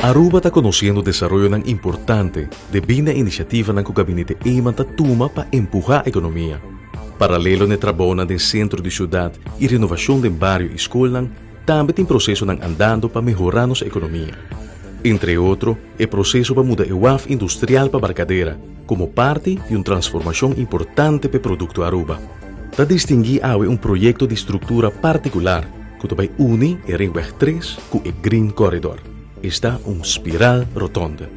Aruba ta conociendo desaroyonan importante debí na iniciativanan cu Gabinete Eman ta tuma pa empuha economia. Paralelo na e trabounan den centro di ciudad y renovacion den bario y scolnan, tambe tin procesonan andando pa mehora nos economia. Entre otro, e proceso pa muda e waf industrial pa Barcadera, como parti di un transformacion importante p'e producto Aruba. Ta distingui awe un proyecto di structura particular cu ta bay uni e Ringweg 3 cu e Green Corridor. Esta un spiral rotonde.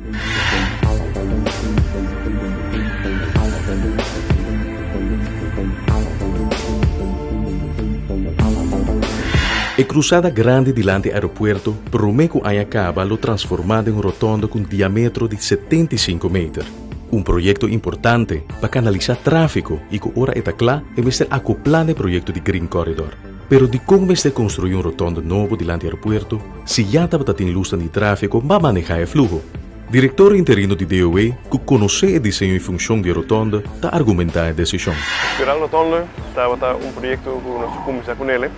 E cruzada grandi dilanti aeropuerto prome cu aña caba lo transforma den un rotonde cu un diametro di 75 meter. Un proyecto importante pa canalisa trafico y cu ora e ta cla e mester acopla n'e proyecto di Green Corridor. Pero dicon mester construi un rotonde nobo dilanti aeropuerto si ya tabata tin lusnan di trafico pa maneha e fluho? Director interino di DOE cu conoce e diseño y funcion di e rotonde ta argumenta e decision. Spiral Rotonde tabata un proyecto cu nos a cuminsa cu nele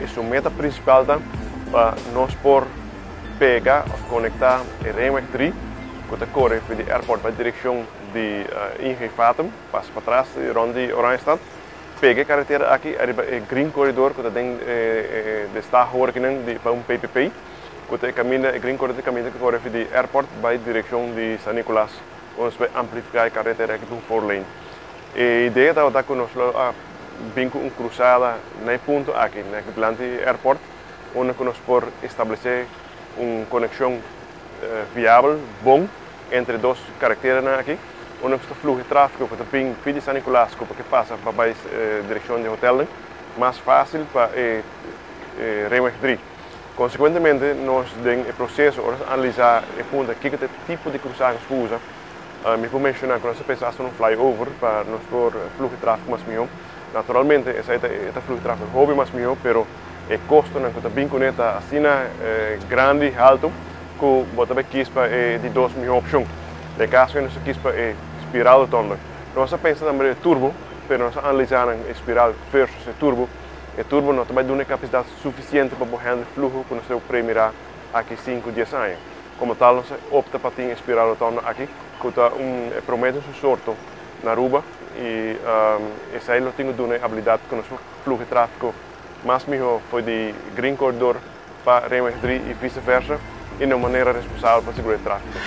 y su meta principal ta pa nos por pega of conecta e Ringweg 3 cu ta core for di airport bay direccion di ING Fatum, pasa patras rond di Oranjestad, pega e carretera aki ariba e Green Corridor cu ta den de stahoorkinan di pa un PPP. Ku ta e kaminda, e Green Corridor ta e kaminda ku kore for di airport bai direkshon di San Nicolas, ku nos bai amplifiká e karetera aki pa un four lane. E idea tabata ku nos lo a bin ku un krusada na e punto aki, na dilanti di airport, unda ku nos por establesé un konekshon viabel, bon, entre e dos kareteranan aki, unda ku ta fluhi tráfiko ku ta bin for di San Nicolas ku por ke pasa pa bai direkshon di hotelnan mas fásil pa e Ringweg 3. Konsekuentemente nos den e proseso ora nos analisá e punta kiko ta e tipo di krusá ku nos por usa, mi por menshoná ku nos a pensa hasta un flyover pa nos por fluhi tráfiko mas mihó. Naturalmente esei ta e ta fluhi tráfiko hopi mas mihó pero e kostonan ku ta bin kuné ta asina grandi, haltu, ku bo ta bai kis pa e di dos mihó opshon. Den e kaso nos a kis pa e spiral rotonde. Nos a pensa tambe den e turbo pero nos a analisá nan e spiral versus e turbo. E turbo no ta bai duna e kapasidat sufisiente pa bo hèndel fluho ku nos ta premirá aki sinku, dies aña. Komo tal nos a opta pa tin e spiral rotondo aki ku ta un e promé den su sorto na Aruba i esei lo tin ku duna e abilidat ku nos por fluhi tráfiko mas mihó for di Green Corridor pa Ringweg 3 i vise versa i na un manera responsabel pa sigurá e tráfiko.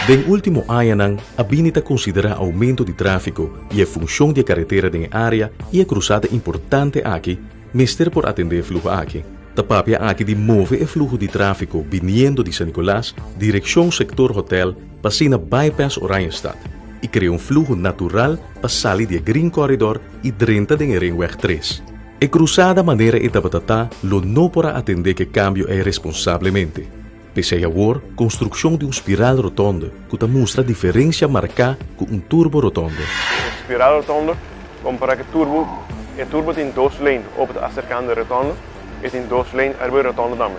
Den último añanan a bini ta konsiderá oumento di tráfiko i e funshon di e karetera den e área i e krusada importante aki mester por atendé e fluho aki. Ta papia aki di move e fluho di tráfiko biniendo di San Nicolas direkshon sektor hotèl pa asina bypass Oranjestad i krea un fluho natural pa sali di e Green Corridor i drenta den e Ringweg 3. E krusada manera e tabata ta lo no por a atendé ku e kambio ei responsablemente. P'esei awor konstrukshon di un spiral rotonde ku ta mustra diferensia marká ku un turbo rotonde. E spiral rotonde kompará ku e turbo, e turbo tin dos lane ora bo ta aserkando e rotonde e tin dos lane ariba e rotonde tambe.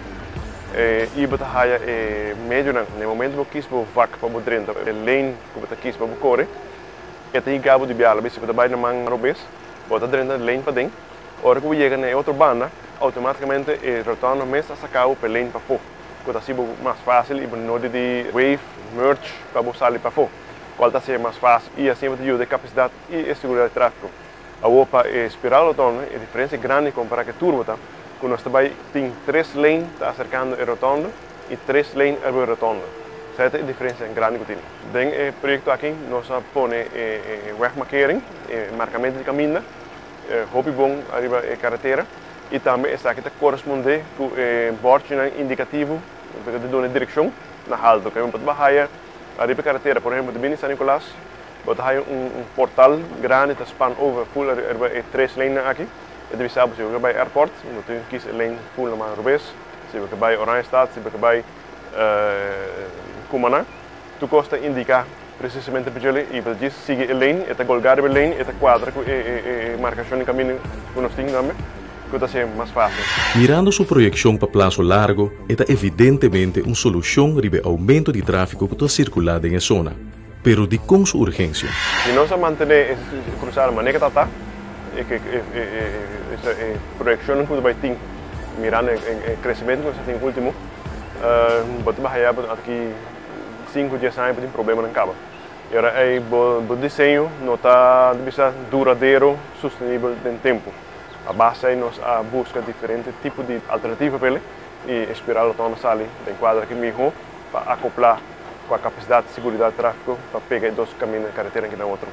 I bo ta haya e medionan na e momento bo kis bo vak pa bo drenta e lane ku bo ta kis pa bo kore e ta higa bo di biaha. Lo si bo ta bai na man robes Bo ta drenta lane paden, ora ku bo yega na e otro banda, outomátikamente e rotonde mes a saka bo pa e lane pafó, ku ta hasi bo mas fásil i bo no di di wave, merge, pa bo sali pafó, kual ta hasi mas fásil i asina bo ta yuda e kapasidat i e seguridat di tráfiko. Awor pa e spiral rotonde e diferensia grandi kompará ku e turbo ta ku nos ta bai tin tres lane ta aserkando e rotonde i tres lane ariba e rotonde. Esei ta e diferensia grandi ku tin. Den e proyekto aki nos a pone e wegmarkering, e markamentu di kaminda, hopi bon ariba e karetera i tambe esaki ta korespondé ku e bòrchinan indikativo ku ta duna direkshon na haltu. Kende bo ta haya ariba e karetera, por ehempel ta bini San Nicolas, bo ta haya un portal grandi ta span over ful ariba e tres leinnan aki. E ta bisa bo si bo ke bai airport, bo tin ku kis e lein ful na man robes, si bo ke bai Oranjestad, si bo ke bai Cumaná. Tur kos ta indiká presisamente pa djele i pa djis sigui e lane, e ta golgá riba e lane, e ta kuadra ku e markashon di kaminda ku nos tin tambe, ku ta hasié mas fásil. Mirando su proyekshon pa plaso largo, e ta evidentemente un solushon riba e oumento di tráfiko ku ta sirkulá den e zona. Pero dikon su urgensia? Si nos a mantené e krusada manera ku ta ta, e proyekshonnan ku ta bai tin mirando e kresementu ku nos a tin último. Bo ta haya aki 5, 10 aña tin problemanan caba. Y awor e bo diseño no ta bisa duradero, sostenibel den tempo. A base nos a busca diferente tipo di alternativa pa e y spera lo sali den cuadro aki miho pa acopla cu e capacidad di seguridad di trafico pa pega dos caminda di caretera aki na otro.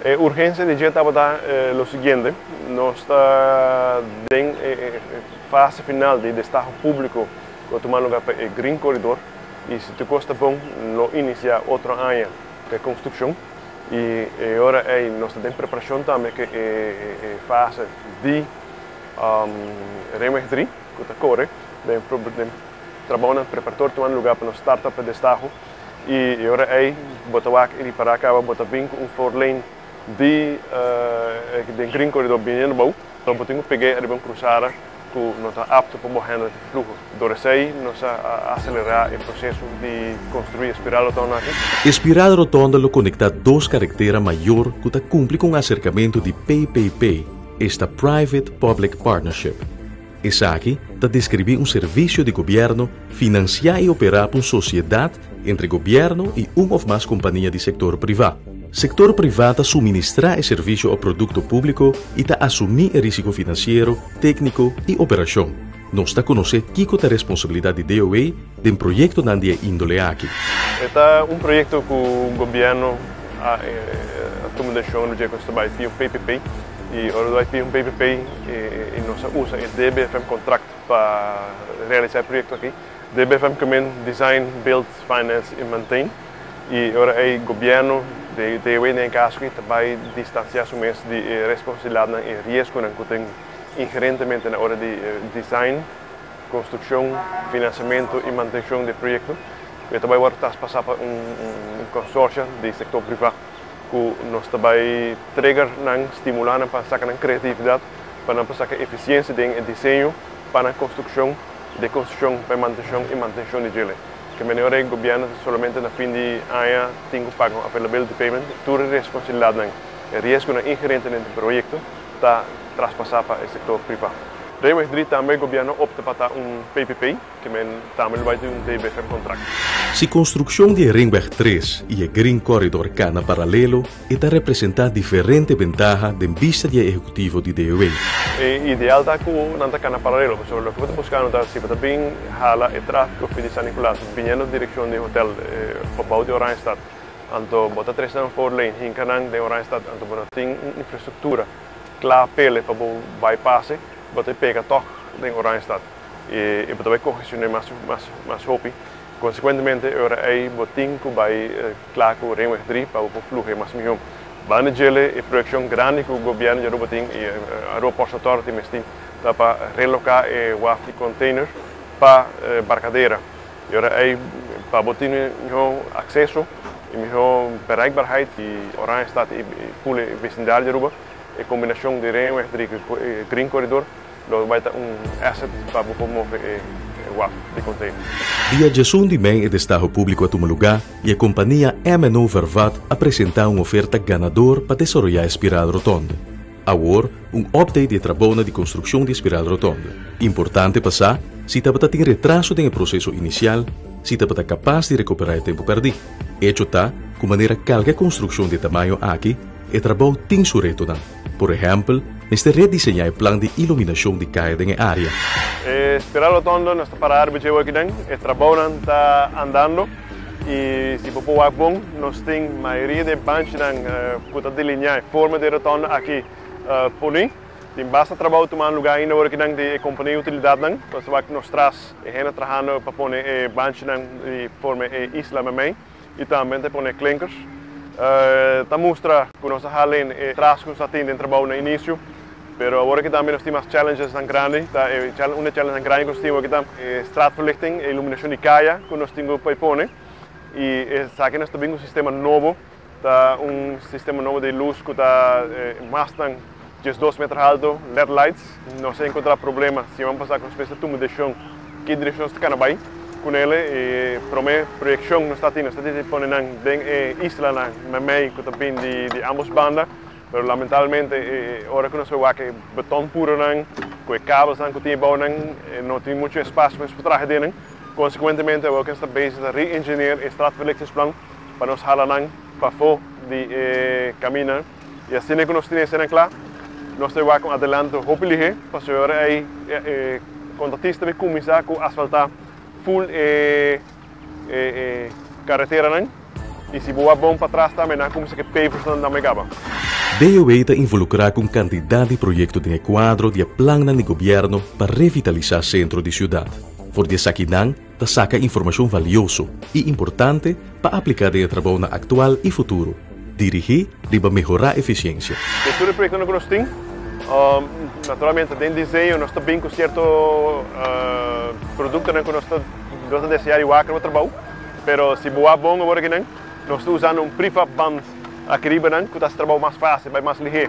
E urgencia di dje ta lo siguiente: nos ta den fase final di destaho publico cu ta tuma luga pa e Green Corridor y, si tur cos ta bon, lo inicia otro aña di construccion y awor nos ta den preparacion tambe cu e fase di Ringweg 3 cu ta core den trabou preparatorio tumando luga pa nos start up destaho y awor ey bo ta wak y para caba bo ta bin cu un four lane di Green Corridor biniendo bou, anto bo tin cu pega ariba un cruzada cu no ta apto pa handle e fluho. Door esey nos a acelera e proceso di construi e spiraal rotonde aki. Spiraal rotonde lo conecta dos caretera mayor cu ta cumpli cu acercamento di PPP, esta Private Public Partnership. Esaki ta describi un servicio di gobierno financia y opera pa un sociedad entre gobierno y un of mas compania di sector priva. Sector priva ta suministra e servicio of producto publico y ta asumi e risico financiero, tecnico y operacion. Nos ta conoce kico ta responsabilidad di DOW den proyectonan di e indole aki. Esaki ta un proyecto cu gobierno a tuma decision di cu bay un PPP y ora bay un PPP y nos a usa e DBFM contract pa realisa e proyecto aki. DBFM kiermen Design, Build, Finance y Maintain y awor e gobierno di DOW den caso aki tambe distancia su mes di responsabilidad y riesgo cu tin inherentemente na ora di design, construccion, financiamento y mantencion di proyecto. Y tambe awor ta pasa pa un consorcio di sector priva cu nos tambe trigger nan, stimula pa saca nan creatividad, pa nan saca eficiencia den diseño, pa e construccion, di construccion pa mantencion y mantencion di dje. Cu manera e gobierno solamente na fin di aña tin cu paga un availability payment, tur responsabilidad nan, e riesgo inherente den e proyecto ta traspasa pa e sector priva. Ringweg 3 tambe gobierno a opta pa un PPP, kiermen tambe bay tin un DBFM contract. Si construccion di Ringweg 3 y e Green Corridor cana paralelo, ta representa diferente bentaha den bista di ehecutivo di DOW. E ideal ta cu nan ta cana paralelo, so loke bo ta buscando ta si bo ta bin hala e trafico di San Nicolas biniendo direccion di hotel pabou di Oranjestad, anto bo ta trece un four lane hinca nan den Oranjestad, anto bo tin infrastructura cla pele pa bypass, bo ta pega toch den Oranjestad y bo ta bay congestiona mas mas mas hopi. Consecuentemente, ora ey bo tin cu bay cla cu Ringweg 3 pa e fluho mas miho. Banda dje, e proyecto grandi cu gobierno di Aruba tin y Aruba Ports Authority mes tin ta pa reloca e waf di container pa Barcadera. Y ora ey pa bo tin miho acceso y miho bereikbaarheid di Oranjestad y full vecindario di Aruba, e combinacion di Ringweg 3 y Green Corridor lo bay ta un asset pa move e waf di container. Dia 11 di mei e destaho publico a tuma luga y e compania M&O Vervat a presenta un oferta ganador pa desaroya e spiraal rotonde. Awor, un update di trabou di construccion di spiraal rotonde. Importante pa sa, si tabatin retraso den e proceso inicial, si tabata capas di recupera e tempo perdi. Hecho ta, cu manera cualkier construccion di e tamaño aki, e trabou tin su retonan. Por ehempel, mester rediseña e plan di iluminacion di caya den e area. E spiraal rotonde, nos ta para aki den, e trabou ta andando y si bo wak bon, nos tin mayoria di banchinan cu ta delinea forma di rotonde aki poni. Tin basta trabou tumando luga ainda awor aki den di compania utilidadnan, nos wak nos tras e hende trahando pa pone e banchinan di forma e isla memey y tambe ta pone klinkers. Ta mustra cu nos a hala e tras cu nos tin den trabou na inicio, pero awor aki tambe nos tin mas challenges tan grandi, ta e un challenge tan grandi cu nos tin aki ta e straatverlichting, e iluminacion di caya cu nos tin pa pone y esaki nos tin un sistema nobo, ta un sistema nobo di luz cu ta mas dan 12 meter halto, LED lights. Nos a encontra problema, si ban pasa cu nos mester tuma decision ki direccion nos ta cana bay cu ne y prome proyeccion nos ta tin pone nan den e isla nan memey cu ta bin di ambos banda, pero lamentablemente ora cu nos wak e beton puro nan cu e kabels nan cu tin bou nan, no tin mucho espacio pa traha den. Konsekuentemente awor ku nos ta bezig ta re-engineer e straatverlichtingsplan pa nos hala nan pafó di e kaminda i asina ku nos tin eseinan kla nos ta wak un adelanto hopi lihé pasobra ora ei e kontratista ta kuminsá ku asfaltá ful e kareteranan i si bo wak bon patras tambe nan a kuminsá ku e paversnan tambe kaba. DOW ta involukrá ku un kantidat di proyekto den e kuadro di e plannan di gobièrnu pa revitalisá sentro di siudat. For di esakinan ta saka informashon valioso i importante pa apliká den e trabounan aktual i futuro, dirigí riba mehorá efisiensia. Den tur e proyektonan ku nos tin, naturalmente den diseño nos ta bin ku sierto produktonan ku nos ta nos ta deseá di wak riba trabou, pero si bo wak bon awor akinan, nos ta usando un prefab band aki riba nan ku ta hasi trabou mas fásil, bai mas lihé.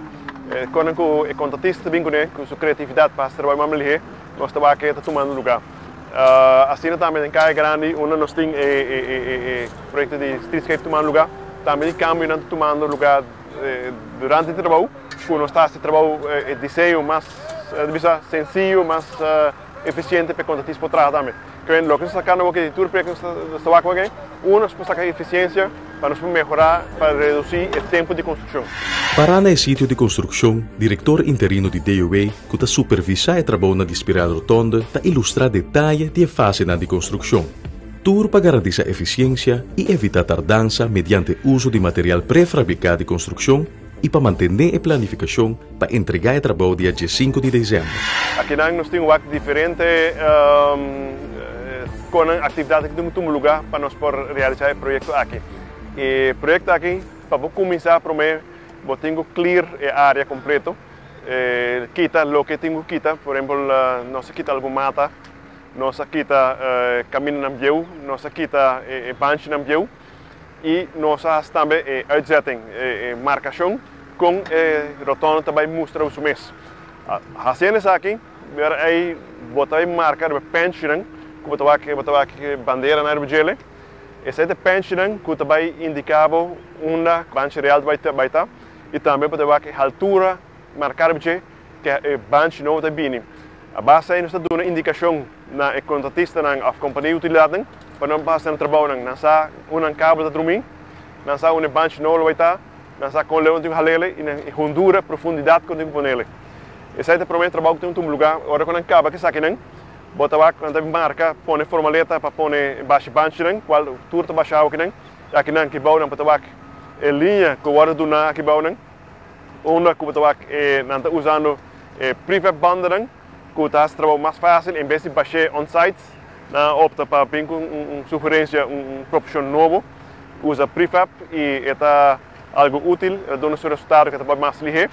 Konan ku e kontratista ta bin kuné ku su kreatividat pa hasi trabou mas lihé, nos ta wak ke ta tumando lugá. Asina tambe den Kaya Grandi unda nos tin e proyekto di streetscape tumando lugá, tambe di kambionan ta tumando lugá durante di trabou ku nos ta hasi trabou e diseño mas bisa sensiyo, mas efisiente pa e kontratista por traha tambe. Kwen loke nos ta saka awor di tur proyekto nos ta wak awor aki, uno nos por saka efisiensia pa nos por mehorá pa redusí e tempu di konstrukshon. Pará na e sitio di konstrukshon, direktor interino di DOW ku ta supervisá e trabounan di Spiraal Rotonde ta ilustrá detaye di e fasenan di konstrukshon. Tur pa garantisá efisiensia i evitá tardansa mediante uso di material prefrabriká di konstrukshon i pa mantené e planifikashon pa entregá e trabou dia diesinku di desèmber. Akinan nos tin wak diferente konan aktividat ku tin tuma lugá pa nos por realisá e proyekto aki. E proyekto aki pa bo kuminsá promé bo tin ku clear e área kompleto. Kita loke tin ku kita, por ehempel nos a kita algun mata, nos a kita kamindanan bieu, nos a kita e banchinan bieu i nos a hasi tambe e uitzetting, e markashon kon e rotonda ta bai mustra su mes. Hasiendo esaki, ora ei bo ta bai marka riba penchinan ku bo ta wak, bo ta wak banderanan riba djele, esei ta penchinan ku ta bai indiká bo unda banchi real ta bai ta. I tambe bo ta wak e haltura marká riba dje ku e banchi nobo ta bini. A base ei nos ta duna indikashon na e kontratistanan òf kompania di utilidatnan pa nan pasa nan trabounan. Nan sa unda nan kabel ta drumí, nan sa unda e banchi nobo lo bai ta, nan sa kon leu nan tin ku hal'el i nan e hondura, profundidat ku nan tin ku ponel. Esei ta e promé trabou ku tin ku tuma lugá. Ora ku nan kaba ku esakinan, bo ta wak nan ta bin marka, pone formaleta pa pone basha banchinan, kual tur ta basha awa kinan. Akinan ki bounan bo ta wak e liña ku wòrdu duná aki bounan, unda ku bo ta wak e nan ta usando e prefab bandanan ku ta hasi trabou mas fásil en bes di bash'é on site, nan a opta pa bin ku un sugerensia, un proposishon nobo, usa prefab i e ta algu útil, e ta duna su resultado ku e ta bai mas lihé.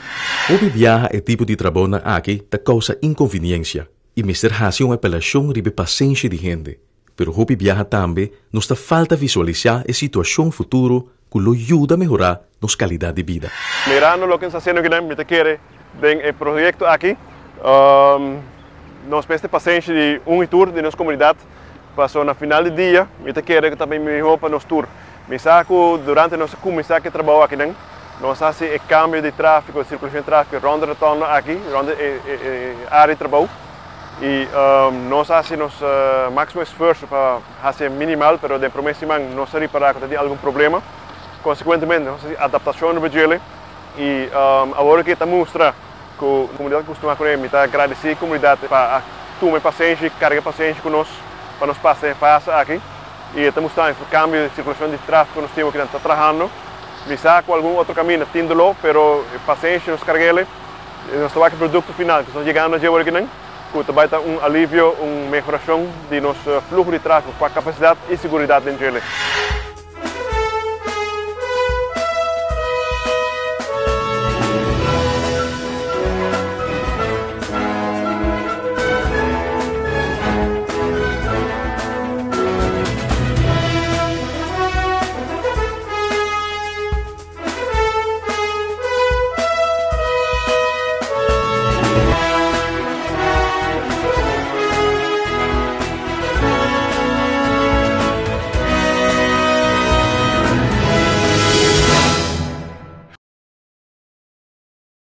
Hopi biaha e tipo di trabounan aki ta kousa inkonviniensia i mester hasi un apelashon riba e pasenshi di hende. Pero hopi biaha tambe nos ta falta visualisá e situashon futuro ku lo yuda mehorá nos kalidat di bida. Mirando loke nos ta hasiendo akinan, mi ta kere den e proyekto aki nos mester pasenshi di un i tur di nos komunidat, pasobra na final di dia mi ta kere ku ta bin mihó pa nos tur. Mi sa ku durante nos a kuminsá ku e trabou akinan, nos a hasi e kambio di tráfiko, sirkulashon di tráfiko rònt e rotonda aki, rònt e área di trabou. I nos a hasi nos máksimo esfuerso pa hasi e minimal, pero den promé siman nos a ripará ku ta tin algun problema. Konsekuentemente nos a hasi adaptashon riba djele i awor ke ta mustra ku komunidat a kustumá kuné. Mi ta gradisí komunidat pa a tuma e pasenshi, karga e pasenshi ku nos pa nos pasa e fase aki. I e ta mustra ku kambio di sirkulashon di tráfiko nos tin ku ta trahando. Mi sa ku algun otro kaminda tin doló, pero e pasenshi nos karg'el. Nos ta wak e produkto final ku nos yegando dje wor akinan, ku ta bai ta un alivio, un mehorashon di nos fluho di tráfiko pa kapasidat i seguridat den djele.